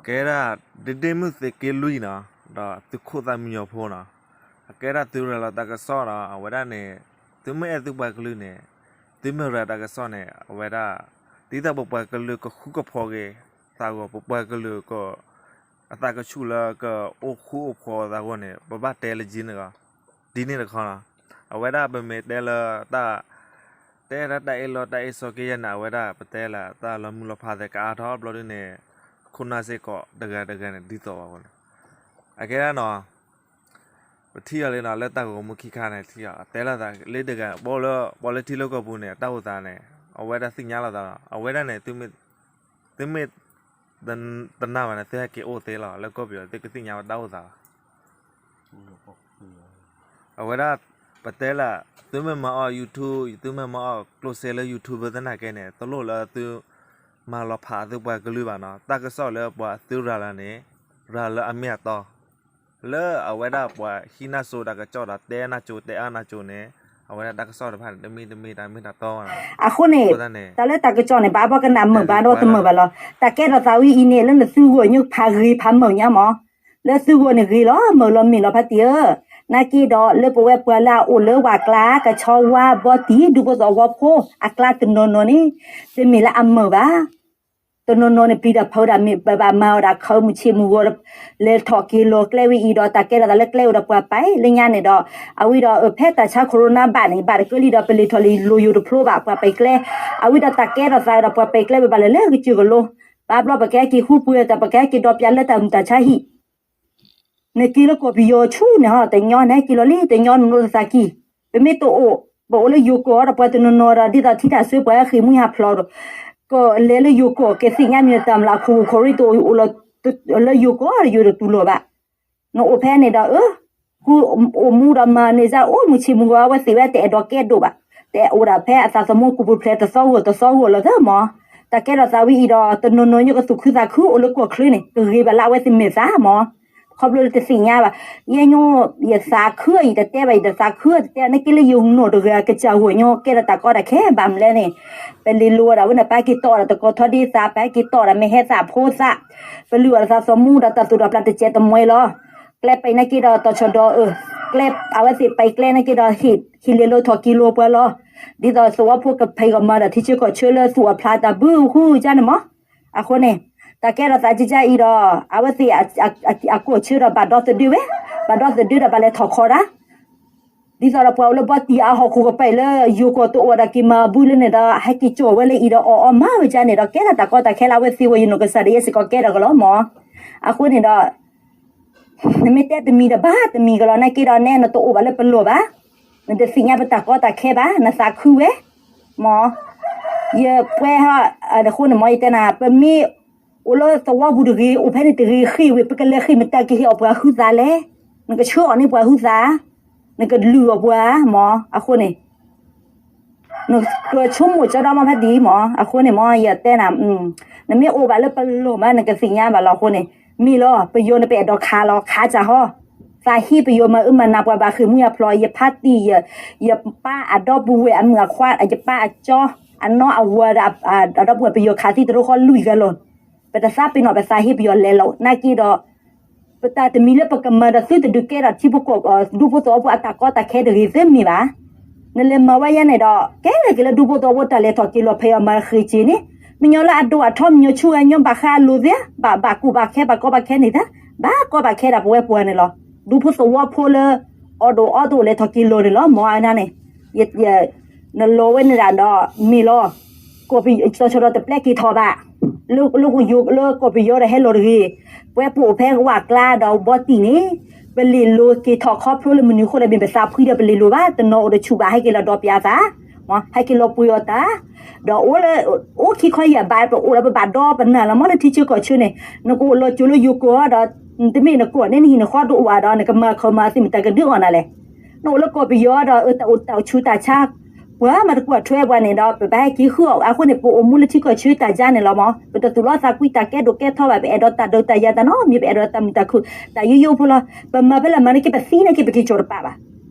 ကဲဒၣ် ဒ့ဒ့မုၣ်သုးက့လွံၢ်နီၤ, ဒီးသုးခိၣ်သးမံညီၤဖိနီၤ, အကဲဒၣ်သုရၤလီၤတၢ်ကစီၣ်ဒီး အဝဲဒၣ်န့ၣ် သုမ့ၢ်အဲၣ်သုပှၤကလုာ်န့ၣ် သုမ့ၢ်ရၤတၢ်ကစီၣ်န့ၣ် အဝဲဒၣ် ဒ်သိးပပှၤကလုာ်ကဃူကဖိးက့ၤသးအဂီၢ် ပပှၤကလုာ်က အသးကဆူၣ်လၢကအိၣ်ဃူအိၣ်ဖိးသးအဂီၢ်န့ၣ် ပဘၣ်တဲလၢကၠ့န့ၣ်လီၤ. ဒ်န့ၣ်တခီနီၤ, အဝဲဒၣ်ပမ့ၢ်တဲလၢတၢ် တဲဒၣ်တၢ်အ့ၣ်လိာ်တၢ်အ့ၣ်ဆိးက့ယဲၢ်န့ၣ် အဝဲဒၣ်ပတဲလၢတၢ်လီၤမုၢ်လီၤဖးသဲကအါထီၣ်ဘျီဒ်န့ၣ် ခိၣ်နၢ်စ့ၢ်ကီးတဂၤတဂၤန့ၣ် ဒ်သိးဘၣ်အဃိန့ၣ် အကဲဒၣ်နီၤ ပထံၣ်အီၤလံနီၤ လၢတၢ်ဂီၤမူခံခါန့ၣ် ထံၣ်အီၤ တဲလိာ်သးလၢတဂၤ ပှၤလၢထံလၢကီၢ်ပူၤန့ၣ် တၢ်အိၣ်သးန့ၣ် အဝဲဒၣ်သ့ၣ်ညါလိာ်သးလီၤ. အဝဲဒၣ်န့ၣ် သုမ့ၢ် တနာ်ဘၣ်န့ၣ် သုဟဲက့ၤအိၣ်သ့လီၤ လၢကီၢ်ပယီၤ သုကသ့ၣ်ညါဝဲတၢ်အိၣ်သးလီၤ. အဝဲဒၣ် ပတဲလၢ သုမ့ၢ်မၤအီၣ် YouTube သုမ့ၢ်မၤအီၣ်ကျိၣ်စ့လၢ YouTube သနာ်က့န့ၣ် တလိၣ်လၢသု မၤလီၤဖးသုပှၤကလုာ်ဘၣ်နီၤ တၢ်ကစီၣ်လၢပှၤသုရၤလီၤန့ၣ် ရၤလၢအမ့ၢ်အတီ လၢအဝဲဒၣ်ပှၤဟံးနၢ်စိၤတၢ်ကစီၣ်ဒီးတဲနၢ်စိၤတဲအါနၢ်စိၤန့ၣ် အဝဲဒၣ်တၢ်ကစီၣ်တဖၣ်န့ၣ် တမ့ၢ်တမ့ၢ်တၢ်မ့ၢ်တၢ်တီဘၣ်နီၤ. အဃိန့ၣ် တၢ်လၢတၢ်ကစီၣ်န့ၣ် ဘၣ်ဘၣ်ကနၣ်မုာ်ဘၣ်ဒီးတမုာ်ဘၣ်လီၤ. တၢ်ကဲထီၣ်သးဝံၤအံၤန့ၣ် လၢနသုဂီၢ်ညိဖးဂ့ၤဖးမုာ်ညါမး လၢသုဂီၢ်န့ၣ်ဂ့ၤလီၤ မုာ်လီၤမ့ၢ်လီၤဖါတံၢ်ဧၢ, နာ်က့ဒီးလၢပဝဲပှၤလၢအအိၣ်လၢဝၤကျါ ကဆီဝါဘီတံၢ် ဒူဖိသဝီဖိ အကျါတနီၤနီၤန့ၣ် တမ့ၢ်လၢအမုာ်ဘၣ်. တနီၤနီၤန့ၣ် ပျံၤတၢ်ဖုးတၢ်မ့ၢ် ပဘၣ်မၤအီၣ်ဒၣ်ခးမုၢ်ဆ့ၣ်မုၢ်ဂီၤ လဲၤထီၣ်က့ၤလီၤကျဲဝံၤအံၤဒီး တၢ်ကဲထီၣ်သးလၢကျဲအိၣ်ဒီးပှၤပာ်လၢညါန့ၣ်ဒီး အဝံၤဒီးဖဲတၢ်ဆါ corona ဘၣ်န့ၣ် ဘၣ်တကၢလံဒီး ပလဲၤထီၣ်လံလိၤယိာ်တဖျိဘၣ် ပှၤပာ်ကျဲ အဝံၤဒီးတၢ်ကဲထီၣ်သးဒီးပှၤပာ်ကျဲ ပဘၣ်လဲၤလၢကစၢၢ်ကလိ ဘၣ်ဘျီပကဟဲက့ၤဃုပှ့ၤတၢ် ပကဟဲက့ၤဒီးပျးလၢတၢ်မုၢ်တၢ်ဆါဟံၣ် နက့ၤလၢကီၢ်ပယီၤဆူန့ၣ်ဟီ တညီနဟဲက့ၤလီၤလံ တညီနလိာ်သးကံၢ်, ပမ့ၢ်တအိၣ် ပအိၣ်လၢယိၤကီၢ်ဒီးပှၤတနီၤနီၤဒီး ဒ်သိးထံတၢ်ဆှၢပှၤဟဲဃ့ၢ်မှံဟးဖျိးဒီး ကလဲၤလၢယိၤကီၢ် ကသ့ၣ်ညါမံၤတၢ်မလၢ ခိၣ်ခိၣ်ရိတအိၣ်လၢယိၤကီၢ်ဒီး ယိၤတတူၢ်လိာ်ဘၣ် နအိၣ်ဖဲန့ၣ်ဒီး အၢ ဃုအိၣ်မူဒီးမၤန့ၢ်စၢ်အိၣ်မုၢ်ဆ့ၣ်မုၢ်ဂီၤ အဝဲသ့ၣ်ဝဲတအဲၣ်ဒိးကဲဒိၣ်ဘၣ်, တအိၣ်ဒၣ်ဖဲအသးသမူကူၣ်ပူၤဖျဲးတသီဂီၢ်တသီဂီၢ်လီၤသၢမး, တၢ်ကဲထီၣ်သးဝံၤအံၤဒီး တနီၤနီၤညိကသူၣ်ခုသးခုအိၣ်လၢကီၢ်ချၢန့ၣ် ကဂ့ၤဘၣ်လၢအဝဲသ့ၣ်မဲာ်သၣ်မး, ခီဖျိလၢတသ့ၣ်ညါဘၣ်, ယဲညိ ယသးခုအံၤတတဲဘၣ် ယတသးခုတတဲ နက့လၢယနီၢ်တဂၤကစၢ်ဂီၢ်ညိ ကဲထီၣ်တၢ်ကီတၢ်ခဲဘၣ်မလဲၣ်န့ၣ်, ပလ့ၤလိၤဝဲဒၣ်ဝဲန့ၣ် ပဟဲက့ၤတီၢ်ဒၣ်တကီၢ်ထီဒ့သး ပဟဲက့ၤတီၢ်ဒၣ်မ့ၢ်ဟဲသၣ်ဖိသၣ်, ပလုၢ်အီၣ်ဒၣ်သးသမူဒီးတၢ်သူၣ်ထီၣ်ပျၢ်တစဲးတမှဲလီၤ. ကျဲပံးနာ်က့ဒီး တီၤဆီၣ်ဒီးအၢ ကျဲအဝဲသ့ၣ်ပံးကျဲနာ်က့ဒီး ဟ့ၣ်လဲၤလိၤထီၣ်က့ၤလိၤပှၤလီၤ. ဒ်သိးသဝီဖိကဖံးကမၤဒီးထံဆၢကီၢ်ဆၢလၢသူၣ်အီၣ်ဖျါတၢ်ဘုဟုကန့ၣ်မး. အဃိန့ၣ် တၢ်ကဲထီၣ်သးကကါအံၤဒီး အဝဲသ့ၣ်အကီၢ်ဆၢဒီးဘၣ်ဒီသဒၢဝဲ, ဘၣ်ဒီသဒၢဒီး ဘၣ်လဲၤထီၣ်ခီဒၣ် ဒ်သိးဒီးပှၤအိၣ်လၢဘီတံၢ်အဟီၣ်ခိၣ်ကပၤလၢယိၤကီၢ်တအိၣ်ဒီးက့ၤမၤဘုလၢန့ၣ်ဒီး ဟဲက့ၤကၠီၣ်ဝဲလၢအံၤဒီးအီၣ်အီမၤဝဲကန့ၣ်ဒီး ကဲထီၣ်တၢ်ကီတၢ်ခဲလၢအဝဲသ့ၣ်ဝဲ ယနီၢ်ကစၢ်ဒီးယဲစ့ၢ်ကီးကဲထီၣ်ကလီၤမး. အဃိန့ၣ်ဒီး နမ့ၢ်တဲတမံၤဒီးဘၣ်တမံၤကလီၤ နာ်က့ဒီးနဲနတအိၣ်ဘၣ်လၢပလီၢ်ဘၣ်, နတသ့ၣ်ညါပတၢ်ကီတၢ်ခဲဘၣ် နသးခုဝဲ, မး ယပှဲၤဟီ အဃိန့ၣ်မး ယတဲနၤ ပမ့ၢ် အိၣ်လၢသဝီပူၤတဂ့ၤ အိၣ်ဖဲန့ၣ်တဂ့ၤ ဃ့ၢ်ဝံၤ ပကလဲၤဃ့ၢ်မတၤကဟ့ၣ်အီၣ်ပှၤဟုသးလဲၣ်, နကဆှၢအီၤန့ၢ်ပှၤဟုသး, နကလုၢ်အီၣ်ပှၤမး အဃိန့ၣ် နကဆိကမိၣ်ကၠီဒီမါဖါတံၢ်မး အဃိန့ၣ်မး ယတဲနၤ နမ့ၢ်အိၣ်ဘၣ်လၢပလီၢ်မး နကသ့ၣ်ညါဘၣ်လီၤအဃိန့ၣ် မ့ၢ်လီၤ ပယီၤန့ၣ် ပအဲၣ်ဒိးခးလီၤ ခးစၢ်ဟီ သးဟ့ပယီၤမၤအၢမၤနးပှၤဘၣ်ဃ့ၢ်မှံဟးဖျိး ယဖါတံၢ် ယပၢ်အဒီပုၢ်ဝဲၢ်အမုၣ်အခွါ ယပၢ်အကၠီ အနီၢ်အဝၤဒီး အဒီပုၢ်ဝဲၢ်ပယီၤခးသံတရိဃီလွံၢ်ဂၤလီၤ ပတသးပ့ၤနီၣ်ပသးဟ့ပယီၤလဲၤလီၤ နာ်က့ဒီး ပတၢ်တမံၤလၢပကမၤဒီးသုတဒုးကဲထီၣ်ထံဖိကီၢ် ဒူဖိသဝီဖိအတၢ်ကီတၢ်ခဲတဂ့ၤသ့မ့ၢ်ဘၣ်. နလဲၤမၤဝဲယဲန့ၣ်ဒီး ကဲလၢက့ၤလၢဒူဖိသဝီဖိတၢ်လဲၤထီၣ်က့ၤလီၤဖဲးအီၤမၤဃ့ၢ်က့ၤန့ၣ် မညီလၢအဒိၣ်အထီမညီဆူအညီဘၣ်ဃးအလိၤသ့ ဘၣ်ဘၣ်ကူၣ်ဘၣ်ခဲဘၣ်ကီဘၣ်ခဲန့ၣ်သ့ ဘၣ်ကီဘၣ်ခဲဒၣ်ပဝဲပှၤန့ၣ်လီၤ. ဒူဖိသဝီဖိလၢ အီၣ်ဒိၣ်အီတအိၣ်လဲၤထီၣ်က့ၤလီၤန့ၣ်လီၤ မ့ၢ်အန့ၣ် နလီၤဝဲန့ၣ်ဒၣ်ဒီး မ့ၢ်လီၤ ကီၢ်ပယီၤ စီၤဆီဒီးတပျဲက့ၤထီၣ်ဘၣ် လၢ လၢကီၢ်ပယီၤဒီးဟဲလီၤတဂ့ၤ ပဝဲပအိၣ်ဖဲဝၤကျါဒီးဘီတံၢ်န့ၣ် ပလ့ၤလိၤက့ၤထီၣ်ခီဖျိလၢမနုၤအဃိလဲၣ် မ့ၢ်ပသးဖှံဒီးပလ့ၤလိၤဘၣ် တနီၤအိၣ်တဆူၣ်ဘၣ် ဟဲက့ၤလီၤဒီးပျးသး ဟဲက့ၤလီၤပှ့ၤအီၤတၢ် ဒီးအိၣ်လၢ အိၣ်ခံခီယဘၣ် ပအိၣ်ဒီးပဘၣ်ဒီပနၢ်လီၤ မ့ၢ်လၢထံဆၢကီၢ်ဆၢန့ၣ် နကအိၣ်လီၤကၠိလၢယိၤကီၢ်ဒီး တမ့ၢ်နကီၢ်န့ၣ် နဟံၣ်နဃီတအိၣ်ဘၣ်ဒီး နကမၤခီမၤသံမတၤကဒုးအီၣ်နၤလဲၣ် နအိၣ်လၢကီၢ်ပယီၤဒီး တၢ်အိၣ်တၢ်အိၣ်ဆူၣ်တၢ်ဆါ ပှၤမၤတကွၢ်ထွဲပှၤန့ၣ်ဒီး ပဘၣ်ဟဲက့ၤဃုအီၣ် အဃိန့ၣ် ပအိၣ်မူလၢထံကီၢ်ဆၢတၢ်ယါန့ၣ်လီၤမး ပတသူၣ်လီသးကွံတၢ်ကဲဒိၣ်ကဲထီဘၣ် ပအဲၣ်ဒိးတၢ်ဒုးတၢ်ယၤတၢ်နီတမံၤ ပအဲၣ်ဒိးတၢ်မုာ်တၢ်ခုၣ် တၢ်ယိယိဖိလီၤ ပမၤဖဲလဲၣ်မၤန့ၣ်က့ ပသံန့ၣ်က့ ပက့ၤကၠီၣ်တပာ်ဘၣ်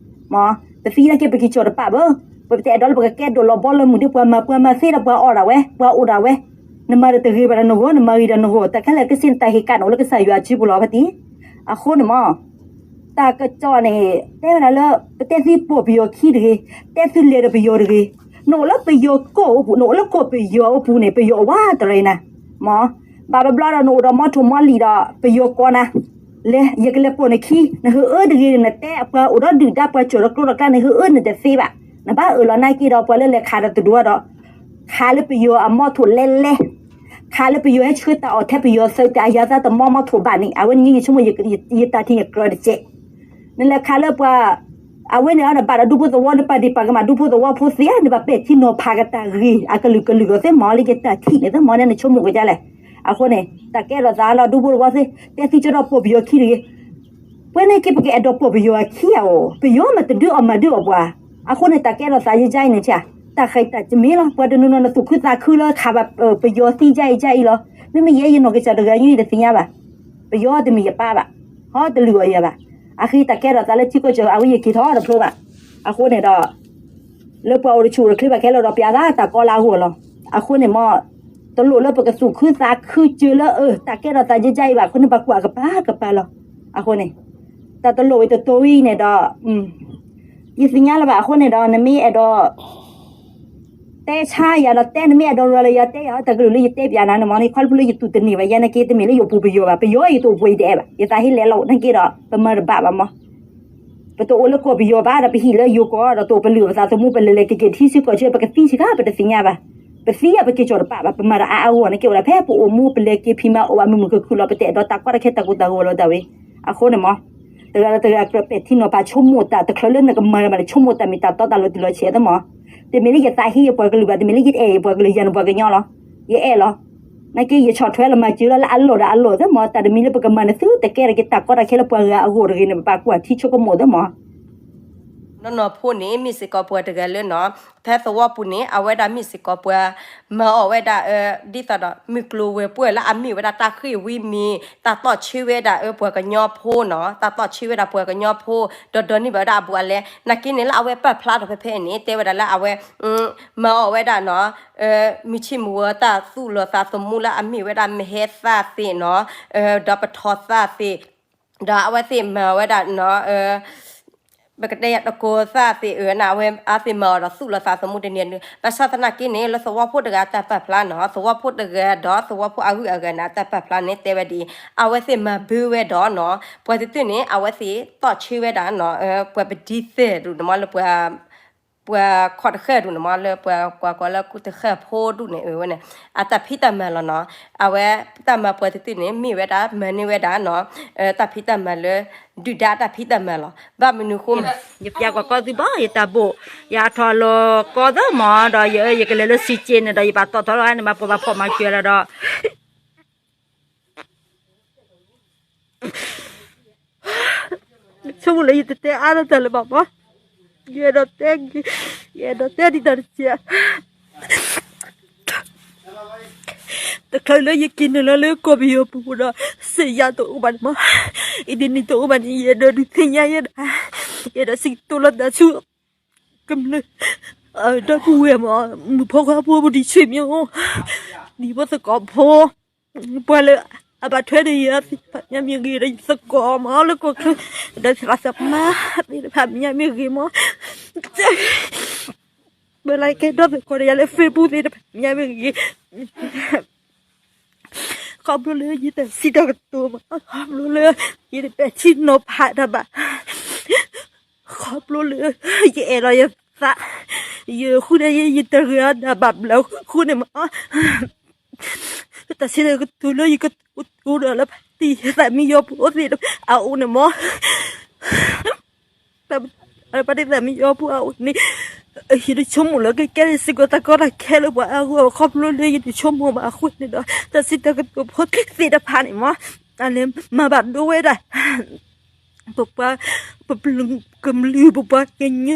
မး ပသံန့ၣ်က့ ပက့ၤကၠီၣ်တပာ်ဘၣ် ပတအဲၣ်ဒိးလၢပကကဲဒိၣ်လီၤဘီလၢမုၢ်ဒီး ပှၤမၤပှၤမၤသ့ဒီးပှၤအီၣ်ဒၣ်ဝဲ ပှၤအိၣ်ဒၣ်ဝဲ နမၤဒီးတဂ့ၤဘၣ်ဒီးနဂီၢ်, နမၤဂ့ၤဒီးနဂီၢ်, တၢ်ခဲလၢာ်ကစ့ၢ်နတၢ်ဟ့ၣ်ကၣ်န့ၣ်အိၣ်လၢကစၢ်ယွၤစုပူၤလီၤဖဲတံၢ်. အဃိန့ၣ်မ့ၢ် တၢ်ကစီၣ်န့ၣ် တဲဝဲဒၣ်လၢ ပတဲသုပိာ်ပယီၤခံတဂ့ၤ, တဲသုလဲၤဒီးပယီၤတဂ့ၤ, နအိၣ်လၢပယီၤကီၢ်အိၣ်ပူၤ, နအိၣ်လၢကီၢ်ပယီၤအိၣ်ပူၤန့ၣ် ပယီၤအိၣ်ဝးတရံးနၤ, မ့ၢ် ဘၣ်တဘျီဒီးနအိၣ်ဒီးမီထိၣ်မီလံာ်ဒီး ပယီၤကိးနၤ, လဲၤ ယကလဲၤပိာ်နခံ, နဟ့ၣ်အၢတဂ့ၤန့ၣ် နတဲအပှၤအိၣ်ဒီးဒုၣ်ဒါ ပှၤကၠီၣ်ဒီးကျိဒီးကျါန့ၣ် ဟ့ၣ်အၢနတသ့ဘၣ်, နဘၣ်အၢၣ်လီၤနာ်က့ဒီး ပှၤလၢလဲၤခးဒီးတဒိဒီး ခးလၢပယီၤအမီထိၣ်လဲလဲ, ခးလၢပယီၤဟဲဆှၢတၢ်အီၣ်ထဲပယီၤသုး တၢ်အယၤသးတမီမီထိၣ်ဘၣ်န့ၣ် အဝဲန့ၣ်ယဆိကမိၣ် ယတၢ်ထံၣ်ယကြၢးတကဲး, နလဲၤခးလၢပှၤ အဝဲန့ၣ်ဒီး ဘၣ်ဒီးဒူဖိသဝီ နပာ်ဒံးပာ်ကမၣ်ဒူဖိသဝီဖိသ့ဧါ, နဘၣ်ပဲာ်ထံနီၤဖးက့ၤတၢ်ဂ့ၢ် အကလုာ်ကလုာ်ဂီၢ်သ့ၣ်မ့ၢ် လၢယတၢ်ထံၣ်န့ၣ်သ့ၣ်မ့ၢ် နဆိကမိၣ်ကဒါလဲၣ်. အဃိန့ၣ် တၢ်ကဲထီၣ်သးလီၤ ဒူဖိသဝီသ့ၣ် တဲသုကဒီးပိာ်ပယီၤခံတဂ့ၤ ပဝဲန့ၣ်က့ ပကအဲၣ်ဒိးပိာ်ပယီၤအခံဧါ, ပယီၤမ့ၢ်တဒုးအီၣ်မၤဒုးအီၣ်ပှၤ, အဃိန့ၣ် တၢ်ကဲထီၣ်သးယဲယဲအံၤန့ၣ် တၢ်ဃဲတၢ်တမ့ၢ်လီၤ. ပှၤတနီၤနီၤ နသူၣ်ခုသးခုလၢခးဘၣ် ပယီၤသံယဲအံၤယဲအံၤလီၤ. မ့မ့ၢ်ယဲယနီၢ်ကစၢ်တဂၤညါ ယတသ့ၣ်ညါဘၣ်. ပယီၤတမ့ၢ်ယပၢ်ဘၣ်, ဟီတလုၢ်အီၣ်ယၤဘၣ်. အဃိတၢ်ကဲထီၣ်သးလၢထံကီၢ်ကၠီၤ အဝဲယက့ၤထီၣ်တဖျိဘၣ်. အဃိန့ၣ်ဒီး လၢပှၤအိၣ်တဆူၣ်အိၣ်တချ့ဘၣ်ခဲလၢာ်ဒီး ပျးသးတၢ်ကီလၢအဂီၢ်လီၤ. အဃိန့ၣ်မ့ၢ် တလိၣ်လၢပကသူၣ်ခုသးခုစၢၤလၢ အၢ တၢ်ကဲထီၣ်သးယဲယဲအံၤဘၣ်. အဃိန့ၣ် ပှၤကွၢ်ကပၤကပၤလီၤ. အဃိန့ၣ် တၢ်တလိၣ်ဝဲတတိၤအံၤန့ၣ်ဒီး ယသ့ၣ်ညါလၢၤဘၣ်. အဃိန့ၣ်ဒီး နမ့ၢ်အဲၣ်ဒိး တဲဆါယၤဒီးတဲ, နမ့ၢ်အဲၣ်ဒိးရၤလၢယၤတဲယၤ တၢ်ကလုၢ်လၢယတဲပျးနၤန့ၣ်မ့ၢ်န့ၣ် ခီဖျိလၢယတူၢ်တန့ၢ်ဘၣ်ယဲနာ်က့ တမ့ၢ်လၢယအိၣ်ပူၤပယီၤဘၣ်. ပယီၤယတအိၣ်ပှဲၤယတအဲၣ်ဘၣ်. ယသးဟ့လဲၤလီၤနာ်က့ဒီး ပမၤတဘၣ်ဘၣ်မ့ၢ် ပတအိၣ်လၢကီၢ်ပယီၤဘၣ်ဒီး ပဟံၣ်လၢယိၤကီၢ်ဒီး တအိၣ်ပလုၢ်ပသးသမူ ပလဲၤလဲၤက့ၤက့ၤထံဆၢကီၢ်ဆၢ ပကသံစှၤ ပတသ့ၣ်ညါဘၣ်. ပသံအပက့ၤကၠီၣ်တပာ်ဘၣ်. ပမၤဒီးအါအါဂီၢ်နာ်က့ အိၣ်ဒၣ်ဖဲပအိၣ်မူ ပလဲၤက့ၤဖံးမၤအိၣ်ဘၣ် မုာ်မုာ်ခုၣ်ခုၣ်လီၤ. ပတအဲၣ်ဒိးတၢ်ကီတၢ်ခဲတၢ်ကိၢ်တၢ်ဂီၤလီၤတၢ်ဝဲ. အဃိန့ၣ်မ့ၢ် တဂၤဒီးတဂၤကြၢးပဲာ်ထံနီၤဖး ဆိကမိၣ်တၢ်တချုးလၢနကမၤမၤန့ၣ် ဆိကမိၣ်တၢ်မ့ၢ်တၢ်တီတၢ်လိၤတုၤလီၤဆဲးသ့ၣ်မ့ၢ်. တမ့ၢ်လၢယသးဟ့ယပှၤကလုာ်ဘၣ်, တမ့ၢ်လၢယတအဲၣ်ယပှၤကလုာ် ယၤန့ၣ်ပှၤကညီလီၤ. ယအဲၣ်လီၤ. နာ်က့ယဆီၣ်ထွဲလီၤမၤစၢၤလီၤလၢအလီၢ်ဒီးအလီၢ်သ့ၣ်မ့ၢ်. တၢ်တမံၤလၢပကမၤန့ၣ် သုတကဲထီၣ်က့ၤတၢ်ကီတၢ်ခဲလၢပှၤဂၤအဂီၢ်တဂ့ၤန့ၣ် ပဘၣ်ကွၢ်ထံဆိကမိၣ်သ့ၣ်မ့ၢ်. နီၢ်နီၢ်ဖိန့ၣ် မ့ၢ်စ့ၢ်ကီးပှၤတဂၤလၢနီၤ ဖဲသဝီပူၤန့ၣ် အဝဲဒၣ်မ့ၢ်စ့ၢ်ကီးပှၤ မၤအီၣ်ဝဲဒၣ် ဒ်သိးဒီး မုၢ်ကျိၤဝဲၤကွာ်လၢအမ့ၢ်ဝဲဒၣ်တၢ်ဃ့ၢ်ဝံမ့ၢ် တၢ်သီၣ်ဆၢဝဲဒၣ်ပှၤကညီဖိနီၤ, တၢ်သီၣ်ဆၢဝဲဒၣ်ပှၤကညီဖိ ဒီးဒိးန့ၢ်ဘၣ်ဝဲဒၣ်အဘူးအလဲ နာ်က့န့ၣ်လၢအဝဲပာ်ဖျါထီၣ်ဖဲဖဲန့ၣ် တဲဝဲဒၣ်လၢအဝဲ မၤအီၣ်ဝဲဒၣ်နီၤ မုၢ်ဆ့ၣ်မုၢ်ဂီၤတၢ်သူၣ်လီၤသးသမူလၢအမ့ၢ်ဝဲဒၣ်မဟဲသၣ်သ့ၣ်နီၤ, ဒီးပထီၣ်သၣ်သ့ၣ် ဒီးအဝဲသ့ၣ်မၤဝဲဒၣ်နီၤ ပကတဲယၤတကိးသၣ်သ့ၣ်အၢန့ၣ် အဝဲအသ့ၣ်မၤအီၤဒီးသူၣ်လီၤသးသမူတန့ၢ်န့ၣ် ဘၣ်ဆၣ်သနာ်က့န့ၣ် လၢသဝီဖိတဂၤအတၢ်ပာ်ဖျါနီၤ သဝီဖိတဂၤဒီးသဝီဖိအဂုၤအဂၤန့ၣ် အတၢ်ပာ်ဖျါန့ၣ် တဲဝဲဒ်အံၤ အဝဲသ့ၣ်မၤဘၢဝဲဒီးနီၤ ပှၤတတုၤန့ၣ် အဝဲသ့ၣ်သီၣ်ဆၢဝဲဒၣ်နီၤ ပှၤပဒံသဲၣ်ဒူၣ်န့ၣ်မ့ၢ်လၢပှၤ ပှၤခီၣ်တဃၢၣ်ဒူၣ်န့ၣ်မ့ၢ် လၢပှၤကွၢ်ကီလၢကူတဃၢၣ်ဖိဒူၣ်န့ၣ် အဝဲန့ၣ် အတၢ်ဖံးတၢ်မၤလီၤနီၤ အဝဲတၢ်မၤပှၤတတုၤန့ၣ် မ့ၢ်ဝဲဒၣ် မၤန့ၢ်ဝဲဒၣ်နီၤ တၢ်ဖံးတၢ်မၤလၢ ဒုၣ်ဒါတၢ်ဖံးတၢ်မၤလီၤ ဘၣ်မနုၤဃိ ယပျးကွၢ်ကီသုဘၣ် ယတၢ်ဘိၣ် ယအထီၣ်လီၤကီသ့ၣ်မ့ၢ် ဒီးယ ယကလဲၤလၢစံက့န့ၣ်ဒီး ယဘၣ်တီၣ်ထီၣ်လီၤန့ၣ် မၤပှၤဘၣ်ဖီၣ်မၤကွံာ်လီၤဒီး ဆိကမိၣ်လၢယတတဲအါလီၤတၢ်လၢၤဘၣ်မး, ယအဲၣ်ဒိးတဲ, ယအဲၣ်ဒိးတဲဒ်တၢ်တစဲး, တချုးလၢယက့ၤနုာ်လီၤလၢကီၢ်ပယီၤပူၤဒီး စက်ရုံတအိၣ်ဘၣ်န့ၣ်မး, အ့ဒ့န့ၣ်တအိၣ်ဘၣ်န့ၣ် ယအဲၣ်ဒိးဒုးသ့ၣ်ညါယဲဒၣ်, ယအဲၣ်ဒိးစံးကတိၤလီၤတၢ်ဆူ ကမျၢၢ် ဒီပုၢ်ဝဲၢ်မး, မုၣ်ဖိခွါဖိ ပဒံဆွေမျိုး, ဒံဖိသကိးဖိ ပှၤလၢအဘၣ်ထွဲဒီးယၤသ့ၣ်တဖၣ်မ့ၢ်ဂ့ၤ, ဒီးယသကိးမးလၢကီၢ်ချၢ, ဒီးသရၣ်သမါသ့ၣ်တဖၣ်မ့ၢ်ဂ့ၤမး, ပှၤလၢကဲဒီသကိးဒီးယၤလၢ Facebook သ့ၣ်တဖၣ်မ့ၢ်ဂ့ၤ, ခီဖျိလၢယတၢ်စံးတၢ်ကတိၤမး, ခီဖျိလၢယတပဲာ်ထံနီၤဖးတၢ်ဘၣ်, ခီဖျိလၢ ယအဲၣ်လီၤယသး, ယဃုဒၣ်ယဲ ယတဂ့ၤအီၤတၢ်ဘၣ်ဘျီဃိန့ၣ်မး, တၢ်စံးတၢ်ကတိၤလၢယကတိၤဒီးလၢ ဖါတံၢ်သၣ်မံယီၤဖိသ့ၣ်တဖၣ် အအိၣ်န့ၣ်မး, ဖါတံၢ်သၣ်မံယီၤဖိအအိၣ်န့ၣ်, ယတဆိကမိၣ်လၢကကဲစ့ၢ်ကီးတၢ်ကီတၢ်ခဲလၢပှၤအဂီၢ် ခီဖျိလၢယတဆိကမိၣ်ဘၣ်အဃိန့ၣ်ဒီး တၢ်စံးတၢ်ကတိၤဖိသ့ၣ်တဖၣ်န့ၣ်မး, အလဲၤမၤဘၣ်ဒိဝဲဒၣ် ပပှၤ ပပျုၢ်ကမျၢၢ် ပပှၤကညီ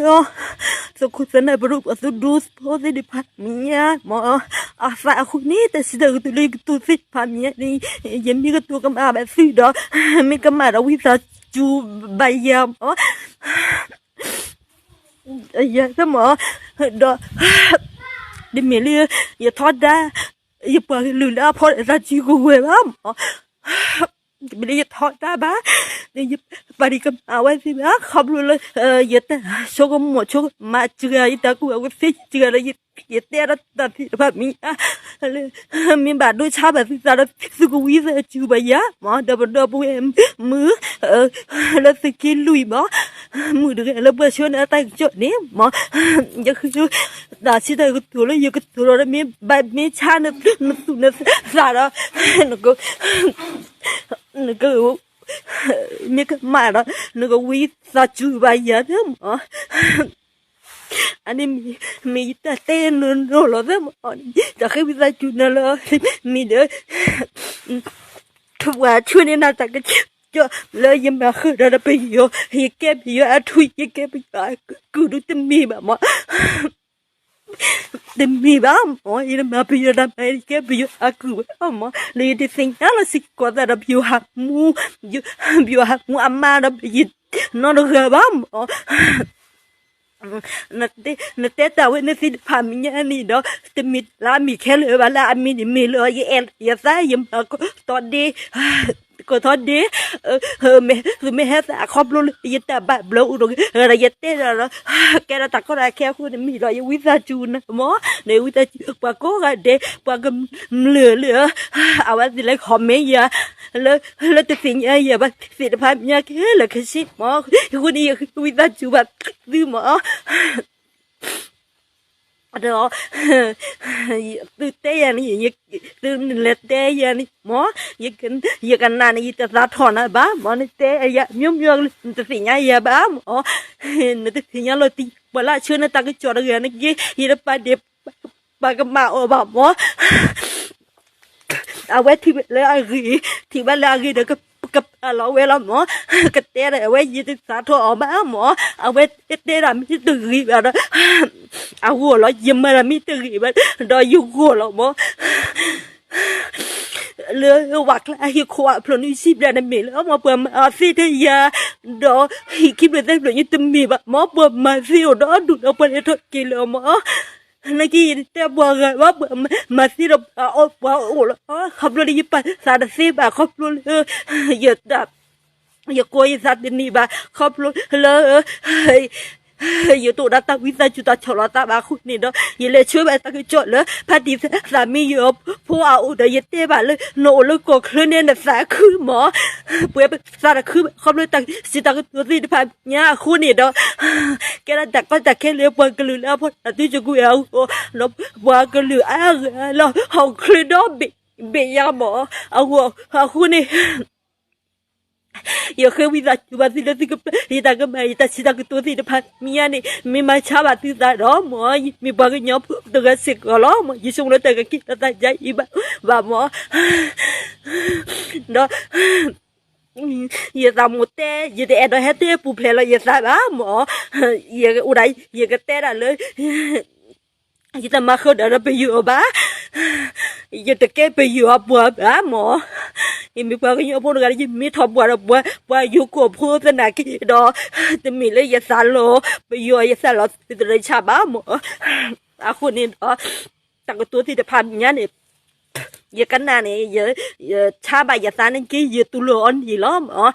သုးခိၣ်သုးနၢ် ပဒိၣ်ပှၤသုးဒူဖိသ့ၣ်တဖၣ်မ့ၢ်ညါမး, အသးအဃိန့ၣ် တၢ်စံးတၢ်ကတိၤလၢယကတိၤသ့ၣ်တဖၣ်မ့ၢ်ညါန့ၣ်, ယမ့ၢ်ကတိၤကမၣ်ဘၣ်သုဒီး မ့ၢ်ကမၣ်ဒီးဝံသးစူၤဘၣ်ယၤမး, ယၤမး, ဒီး တမ့ၢ်လၢ ယထီဒါ ယပှၤကလုာ်လၢအဖီဒီးသးစုကဝဲၤဘၣ်မး, တမ့ၢ်လၢယထီဒါဘၣ်, ယပာ်ဒံးကမၣ်ဝဲသ့ၣ်ဘၣ်, ခီဖျိလၢ ယတၢ်ဆိကမိၣ်ဆိကမးစှၤ ယတၢ်ကူၣ်ဘၣ်ကူၣ်သ့စှၤဒီး ယတဲဒီးတၢ်သ့ၣ်တဖၣ်မံၤညါ လၢ မ့ၢ်ဘၣ်ဒိဆါဘၣ်သုသးဒီး သုကဝံသးစူၤဘၣ်ယၤမး, ဒီးပဒီပုၢ်ဝဲၢ်မုၣ် လၢသုးက့လွံၢ်မး, မုၣ်တဂၤလၢပှၤဆှၢန့ၢ်တၢ်ကစီၣ်န့ၣ်မး, ယဃ့တၢ်စံးတၢ်ကတိၤလၢယကတိၤဒီး မ့ၢ်ဘၣ်မ့ၢ်ဆါနသူၣ်နသးဒီး နက မ့ၢ်ကမၣ်ဒီး နကဝံသးစူၤဘၣ်ယၤန့ၣ်မး, အန့ၣ်မ့ၢ်ယတၢ်တဲနီၢ်နီၢ်လီၤသ့မး, တၢ်ဃ့ဝံသးစူၤနၤလၢ မ့ၢ်ဒီး ပှၤဆှၢန့ၢ်နၤတၢ်ကစီၣ်လၢယမၤဃုာ်ဒီးပယီၤ, ယကဲပယီၤအထူ, ယကဲပယီၤအကုၢ်ဒုးတမ့ၢ်ဘၣ်မး တမ့ၢ်ဘၣ်မး, ယတမၤပယီၤတၢ်မၤ ယကဲပယီၤအကုၢ်ဝဲမး, လၢယတသ့ၣ်ညါလီၤစ့ၢ်ကီးသးဒီးပယီၤဟးမူ, ပယီၤဟးမူအမါဒီးယနီတဂၤဘၣ်မး, နတဲတၢ်ဝဲန့ၣ်သ့ၣ်တဖၣ်မ့ၢ်ညါန့ၣ်ဒီး တမ့ၢ်လၢအမ့ၢ်ခဲလၢာ်ဘၣ်, လၢအမ့ၢ်န့ၣ်မ့ၢ်လၢယအဲၣ်ယသး ယမၤကီၢ်ထီၣ်ဒ့ ကီၢ်ထီၣ်ဒ့, သုမ့ၢ်ဟဲသးခီဖျိလၢယတၢ်ဘၣ်ဘျီအိၣ်ဒီး ဒီးယတဲဒီး ကဲဒီးတၢ်ကီတၢ်ခဲအဃိန့ၣ်မ့ၢ်ဒီး ယဝံသးစူၤနၤမး, နဝံသးစူၤ ပှၤကိးဂၤဒဲး ပှၤကမျၢၢ်လၢ အဝဲသ့ၣ်လၢ comment ယၤ လၢတသ့ၣ်ညါယၤဘၣ်သ့ၣ်တဖၣ်မ့ၢ်ညါခဲလၢာ်ခဲဆ့မး, အဃိန့ၣ် ယဝံသးစူၤဘၣ်သုမး ဒီး သုတဲယၤန့ၣ် သုလဲၤတဲယၤန့ၣ်မး, ယကနၣ်န့ၣ် ယတသးထီၣ်နၤဘၣ်မး, နတဲယၤ မျိုးမျိုး နတသ့ၣ်ညါယၤဘၣ်မး, နတသ့ၣ်ညါလီၤတံၢ် ပှၤလၢအဆှၢန့ၢ်တၢ်ကစီၣ်တဂၤန့ၣ်က့ ယတပာ်ဒ့ၣ်ပာ်ကမၣ်အီၤဘၣ်မး, အဝဲထံၣ်ဘၣ်လၢအဂ့ၤ, ထံၣ်ဘၣ်လၢအဂ့ၤဒီး ကပာ်လီၤဝဲလီၤမး, ကတဲဒီးအဝဲ ယတသးထီၣ်အီၤဘၣ်မး, အဝဲတဲဒၣ်မ့ၢ်တဂ့ၤဘၣ်ဒီး အဂီၢ်လီၤ, ယမၤတၢ်မ့ၢ်တဂ့ၤဘၣ်ဒီးယဂီၢ်လီၤမး, လၢဝၤကျါဟံၣ်ခိၣ်အဖျိနုၢ်စံၣ်ဘျဲၣ်န့ၣ်မ့ၢ်လၢ မ့ၢ်ပှၤမၤအီၤသ့ထဲယၤ, ဒီးဟံၣ်ခံဖျၢၣ်သၢဖျၢၣ်ယတမ့ၢ်ဘၣ်မး, ပှၤမၤသ့အိၣ်ဒီးဒူၣ်ဒီးပှၤလဲၤထီၣ်က့ၤလၢမး နာ်က့ ယတတဲပှၤဂၤဘၣ်, ပှၤမၤသ့ဒီးပှၤအိၣ်လီၤ, ခီဖျိလၢယပာ်သးတသ့ဘၣ်, ခီဖျိလၢ ယတၢ် ယကိးယသးတန့ၢ်ဘၣ်, ခီဖျိလၢ ယတအိၣ်ဒီးတၢ်ဝံသးစူၤတၢ်ဆီၣ်လီၤသးဘၣ်အဃိန့ၣ်ဒီး ယလဲၤဆှၢဘၣ်တၢ်ကစီၣ်လၢ ဖါတံၢ်သးမံယီၤဖိအအိၣ်ဒီး ယတဲဘၣ်လၢ နအိၣ်လၢကီၢ်ချၢန့ၣ် နသးခုမး, ပှၤသးတခုဘၣ် ခီဖျိတၢ်စံးတၢ်ကတိၤသ့ၣ်တဖၣ်ညါအဃိန့ၣ်ဒီး ကဲဒၣ်တၢ်ကီတၢ်ခဲလၢပှၤကလုာ်လၢအဖီတၢ်သုကကွဲၢ်အဂီၢ်, ဒီးပှၤကလုာ်အါဂၤလၢဟီၣ်ချ့ဒီဘ့ၣ်ညါမး, အဃိန့ၣ် ယဃ့ဝံသးစူၤဘၣ်သုလၢသုကပျၢ်ယတၢ်ကမၣ် ယတၢ်စံးတၢ်ကတိၤသ့ၣ်တဖၣ်မ့ၢ်ညါန့ၣ် မ့ၢ်မၤဆါဘၣ်သုသးဒီးမး, မ့ၢ်ပှၤကညီဖိတဂၤစ့ၢ်ကီးလီၤမး, ယဆိကမိၣ်လၢတၢ်ကကဲထီၣ်သးယါအံၤဘၣ်ဘၣ်မး, ဒီး ယသးမိၣ်တဲ ယတအဲၣ်ဒိးဟဲတဲပူၤဖျဲးလီၤယသးဘၣ်မး, ယအိၣ်ဒၣ် ယကတဲဒၣ်လၢ ယတမၤဃုာ်ဒီးပယီၤဘၣ်, ယတကဲပယီၤအပှၤဘၣ်မး, ယမ့ၢ်ပှၤကညီဖိတဂၤလၢ ယမ့ၢ်ထီၣ်ပှၤဒီးပှၤ ပှၤယိၤကီၢ်ဖိသနာ်က့ဒီး တမ့ၢ်လၢယသးလီၤ ပယီၤယသးလီၤသုတရၢဆါဘၣ်မး, အဃိန့ၣ်ဒီး တၢ်ကတိၤသ့ၣ်တဖၣ်မ့ၢ်ညါန့ၣ် ယကနၣ်န့ၣ် ယဆါဘၣ်ယသးန့ၣ်က့ ယတူၢ်လိာ်အီၤန့ၣ်လီၤမး